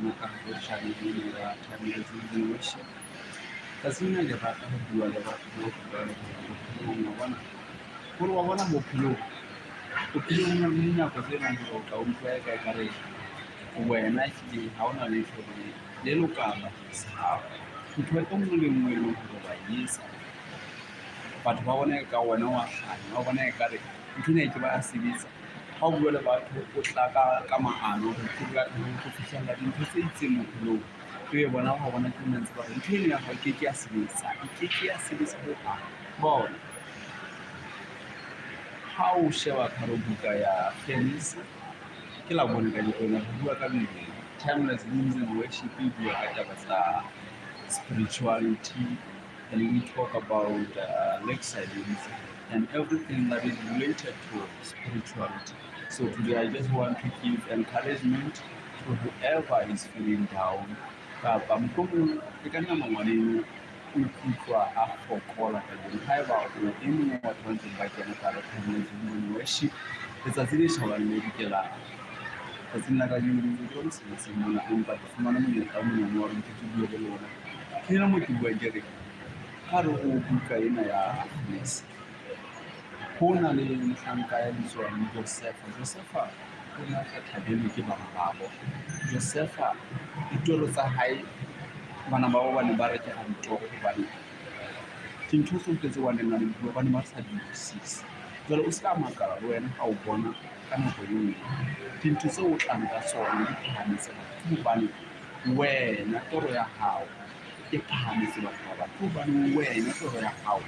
kena ka hare ho channel ena ya Timeless Living Worship. Tsatsing lena ke rata ho bua le batho bohle ba eleng hore bophelong wa bona, hore wa bona bophelong, bophelong ho na le dinako tse leng hore o tla utlwa eka ekare wena ehlile ha hona letho le lokang bakeng sa hao. Ntho e nngwe le e nngwe e leng hore wa e etsa, batho ba bona eka wena wa hlanya, ba bona ekare nthwena e ke ba ya sebetsa. Ha o bua le batho o tla ka maano hore ke ho fihlella dintho tse itseng bophelong. Ebe bona wa bona ke ntse ba re ntho eno ya hao e keke ya sebetsa, e keke ya sebetsa hohang. Bona, ha o sheba ka hare ho buka ya Genesis, ke Labone kajeno lena re bua ka Bibele. Timeless and Worship e bua ka taba tsa spirituality and we talk about and everything that is related to spirituality. So today I just want to give encouragement to whoever is feeling down. Kapa mohlomong e ka nna mangwaneno o ikutlwa a fokola kajeno. Haeba o e mong wa batho ba ntseng ba kena ka hare ho worship, letsatsi le tjhabang le dikelang. Tsatsing la kajeno ke ntse ke le mosebetsing mona, empa ke fumane monyetla o monyane wa hore nke ke bue le lona. Ke ena moo ke buang ke re, ka hare ho buka ena ya Genese, ho na le mohlanka ya bitswang Josefa. Josefa o ne a sa thabelwe ke bana babo. Josefa ditoro tsa hae, bana babo ba ne ba re ke raditoro hobane dintho tsohle tseo a neng a di bua ba ne ba sa di utlwisise. Jwale o ska makala le wena ha o bona ka nako e nngwe dintho tseo o tlang ka tsona di phahametse batho. Ke hobane wena toro ya hao e phahametse batho ba bang. Ke hobane wena toro ya hao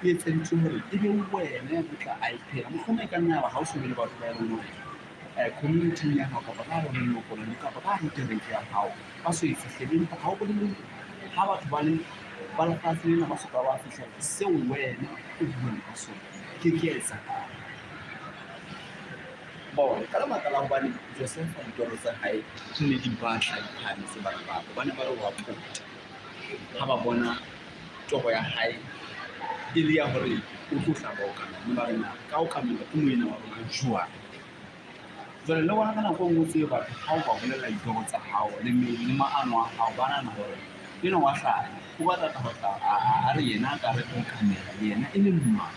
e etseditswe hore e be wena ya tlo tla a e phela. Mohlomong e ka nna ya ba ha o so be le batho ba e leng hore community-ing ya hao kapa ka hare ho leloko leno kapa ka hare ho kereke ya hao ba so e fihlele. Empa ha o bolele hore ha batho ba le ba lefatshe lena ba soka ba fihlella seo wena o buang ka sona, ke ke ya etsahala. Bona, ka lebaka la hobane Josefa ditoro tsa hae di ne di batla di phahametse bana babo, ba ne ba re wa pota ha ba bona toro ya hae e le ya hore o tlo tla ba okamela, mme ba re na ka okamela ke moena wa rona jwang? Jwale le bona ka nako e nngwe tsebe batho ha o ba bolella ditoro tsa hao le le maano a hao, ba nahana hore enwa wa hlanya, o batla ho tla a re yena a ka re okamela yena e le mang?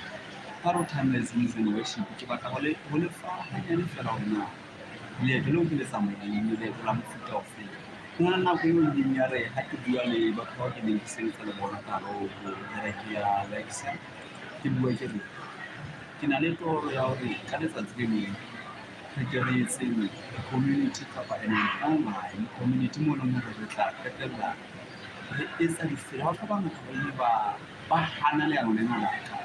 Ka hare ho Timeless and Worship ke batla ho le fa hanyane feela hore na leeto leo ke le tsamayang le leeto la mofuta ofeng. Ho na le nako eo e ileng ya re ha ke bua le batho bao ke neng ke sebetsa le bona ka hare ho kereke ya Lexen, ke bua ke re ke na le toro ya hore ka letsatsi le leng re ke re etseng community kapa an online community moo e leng hore re tla qetella re etsa difela. Batho ba bangata ba ile ba hana leano lena la ka,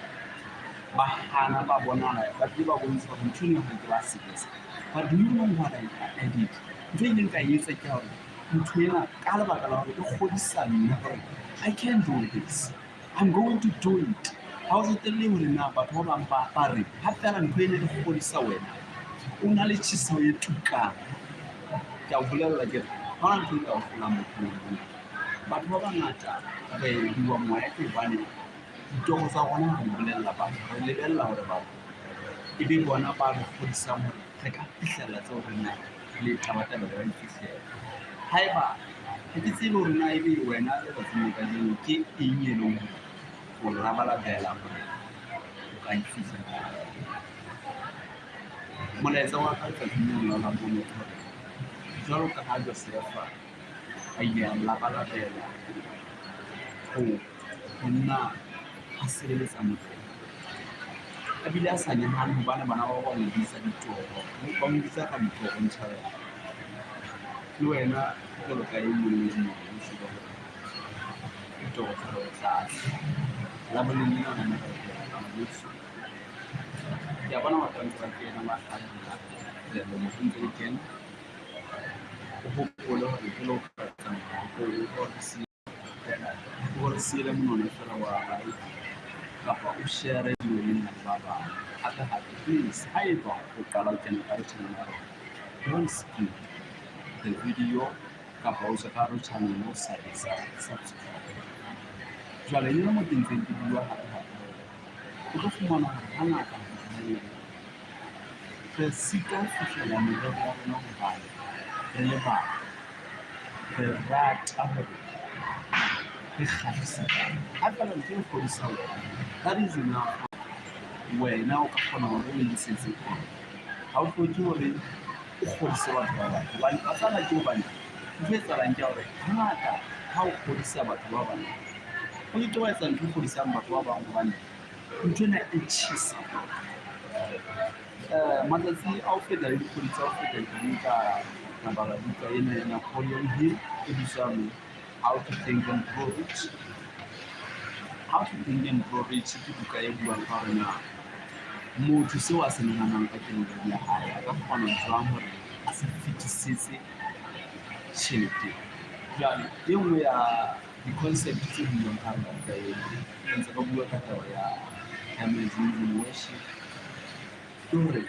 ba hana ba bonahala ba bile ba bontsha hore ntho ena ha ke ba sebetsa. But do you know what I did? Ntho e ileng ka e etsa ke hore ntho ena ka lebaka la hore e kgodisa nna hore I can do this, I'm going to do it. Ha o tsotelle hore na batho ba bang ba reng, ha feela ntho ena e kgodisa wena, o na le tjheseho e tukang. Ke a o bolella ke re ha hona ntho e ka o hlolang bophelong bona. Batho ba bangata re bua moya ke hobane ditoro tsa rona re di bolella batho, re lebella hore batho e be bona ba re kgodisang hore re ka fihlella tseo re nang le tabatabelo ya ho di fihlela. Haeba ha ke tsebe hore na ebe wena letsatsing la kajeno ke eng e leng hore o labalabela hore o ka e fihlella. Molaetsa wa ka letsatsing lena la Labone ke hore jwalo ka ha Josefa a ile a labalabela ho nna a sebeletsa Morena, a bile a sa nyahame hobane bana ba ba mo bitsa ditoro, ba mo bitsa raditoro ntshwarele. Le wena jwalo ka e mong le e mong o tsebe hore ditoro tsa hao di tla tla. Laboneng lena lona kaofela ngwaneso, ke a bona batho ba ntse ba kena ba hlahella lemo ntse le kena. O hopole hore pele o ka tsamaya o re siele monwana feela wa like kapa o share video ena le ba bang. Hape hape please haeba o qala ho kena ka hare channel ya rona, don't skip the video kapa o tswe ka hare ho channel o sa etsa subscribe. Jwale le mo ke ntseng ke bua hape hape hore o tlo fumana hore hangata re sitwa ho fihlela merero ya rona hobane re le batho. Re rata hore re kgahlise batho. Ha feela ntho e kgodisa wena, that is enough. Wena o ka kgona hore o ntshetse pele. Ha o hloke hore o kgodise batho ba bang hobane wa tseba ke hobane ntho e etsahalang ke ya hore hangata ha o kgodisa batho ba bang, o ke ke wa etsa ntho e kgodisang batho ba bang hobane nthwena e tjhesa. Matsatsi a ho feta le dikgwedi tsa ho feta ke ile ka bala buka ena ya Napoleon Hill e bitswang How to Think and Grow Rich. How to Think and Grow Rich ke buka e buang ka hore na motho seo a se nahanang ka kelellong ya hae a ka kgona jwang hore a se fetisetse tjheleteng. Jwale e nngwe ya di-concept tse buang ka hara buka ena, ntse ba bua ka taba ya and worship, ke hore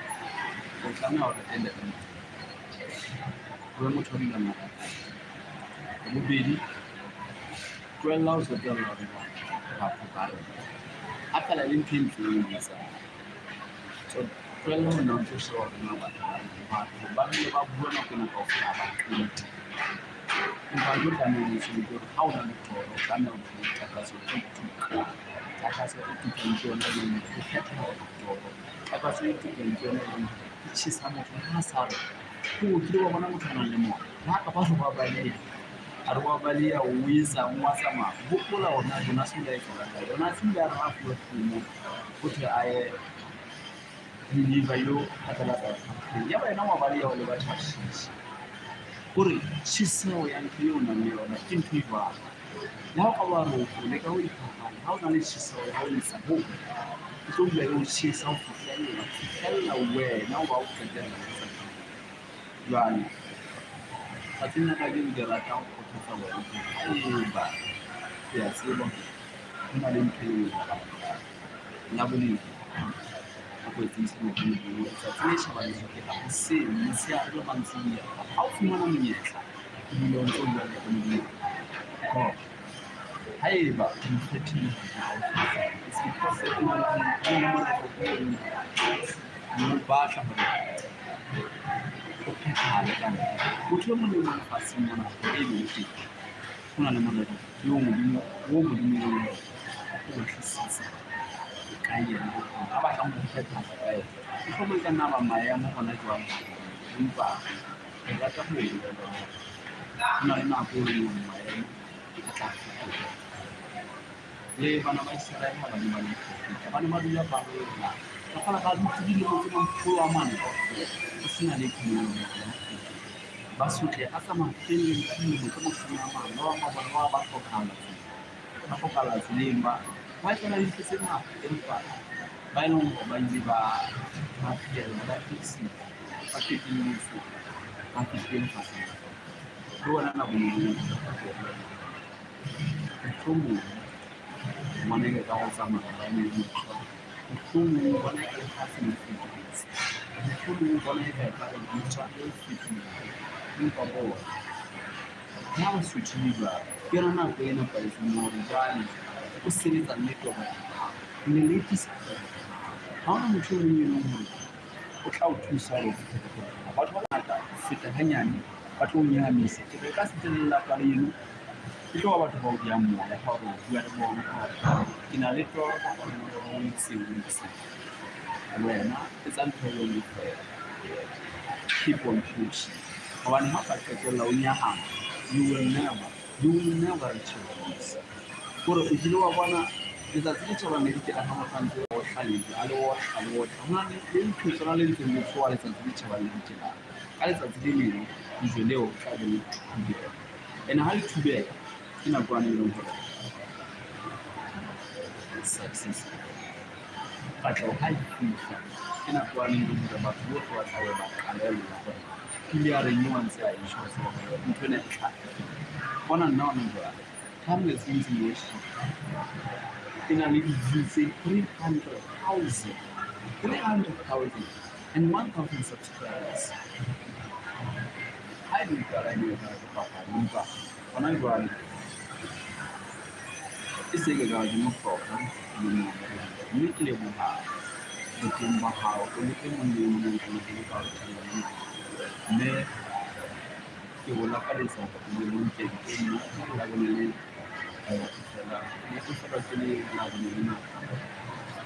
o tlameha hore ene le motho o be motho a dulang a rapela. Ya bobedi, tlohella ho tsotella hore batho ba reng. Ha feela e le ntho e ntle eo o e etsang. Tlohella ho nna o ntso sheba hore na batho ba reng. Batho ba dule ba bua nako ena kaofela ha ba qete. Empa ntho o tlamehang o e tsebe ke hore ha o na le toro, o tlameha ho ba le takatso e tukang. Takatso e tukang ke yona e leng hore e phetha toro. Takatso e tukang ke yona e leng hore e tjhesa motho le ha sa re. O kile wa bona motho a nang le moya, le ha kapa re wa baleha, a re wa baleha o etsang, wa tsamaya. Hopola hore na Jonase o ile a etsahala kae. Jonase o ile a re ha a fuwa thomo hothwe a ye Ninive a ilo phatlalatsa batho. Yaba yena wa baleha o leba Tarshishe. Kore tjheseho ya ntho eo o nang le yona ke ntho e jwalo. Le ha o ka ba wa re o leka ho iphapanya, ha o na le tjheseho ya ho etsa hoo, e tlo dula e o tjhesa ho fihlella, ho fihlella wena o ba o qetella o etsa jwalo. Jwale tsatsing la kajeno ke rata ho kgothatsa wena hore haeba ke a tseba hore ho na le ntho eo o e ratang, ya bolemi a ko etse Modimo letsatsi le tjhabang le dikela hoseng, motshehare le mantsiboya. Ha o fumana monyetla o dule o ntso bua le Modimo. God, haeba o ikgethile hore ha o it's because o na le morero o o batla hore o phethahale ka ntle. Motho e mong le mong lefatsheng mona e leng teng, ho na le morero eo Modimo o Modimo e leng hore o tlisitse ka yena a batlang ho phethahatsa ka yena. Mohlomong e ka nna ba maemo hona jwale, empa re rata ho bolela hore ho na le nako e leng hore maemo a tla fetoha. Le bana ba Iseraele ha ba ne ba le Egepeta, ba ne ba dula ba lla, ba fela ba dutse dilemo tse makgolo a mane kaofela ho sena le tumello ya ho ba sotleha a sa mafelleng ka dilemo tse 40. Ba bang ba bona ba ba hlokahala ba hlokahala tseleng, ba ba etsahala dintho tse ngata, empa ba e leng hore ba ile ba ba phehella, ba tiisa, ba qetelletse ba fihlile lefatsheng la bona. Le bona nako e nngwe mohlomong o bona eka ka ho tsamaya ba ne mohlomong o bona eka lefatshe le fetohetse, mohlomong o bona eka ekare metswalle e fetohile, empa bona le ha ba sothile jwalo, ke yona nako e nepahetseng ya hore jwale o sebetsane le toro ya hao, o lelekisa toro ya hao. Ha hona motho e mong e leng hore o tla o thusa hore o fihle toro ya hao. Batho ba bangata ho feta hanyane ba tlo o nyahamisa. Ke re ka se tle le lelapa leno, e tlo ba batho ba o diyang moya ha o bua le bona hore ke na le toro kapa morero o itseng o itseng. Wena etsa ntho e le nngwe feela, keep on pushing. Hobane ha o ka qetella o nyahama, you will never, you will never reach your goals. Kore o kile wa bona letsatsi le tjhabang le dikela ha motho a ntse a otla lejwe, a le otla, a le otla. Ho na le lephetswana le ntseng le tsoha letsatsi le tjhabang le dikelang. Ka letsatsi le leng lejwe leo tla be le thubeha. Ene ha le thubeha, ke nako yane e leng hore success katleho ha e fihla, ke nako yane e leng hore batho bohle ba tlabe ba qalella hore ile ya reng eo a ntse a e tjho hore ntho ena e tla. Bona nna hona jwale, Timeless Using Worship e na le di-view tse 300,000, 300,000 and 1,000 subscribers. Ha e le qala e ne e ke papadi, empa hona jwale e se ke ka ke mohlokwa mme ke leboha boteng ba hao o le e mong le e mong o mme Ke o lakaletsa hore o be le weekend e monate. Labone lena fihlela e fela ke le Labone lena ho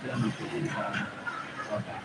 fihlela nako e tlang. Bye bye.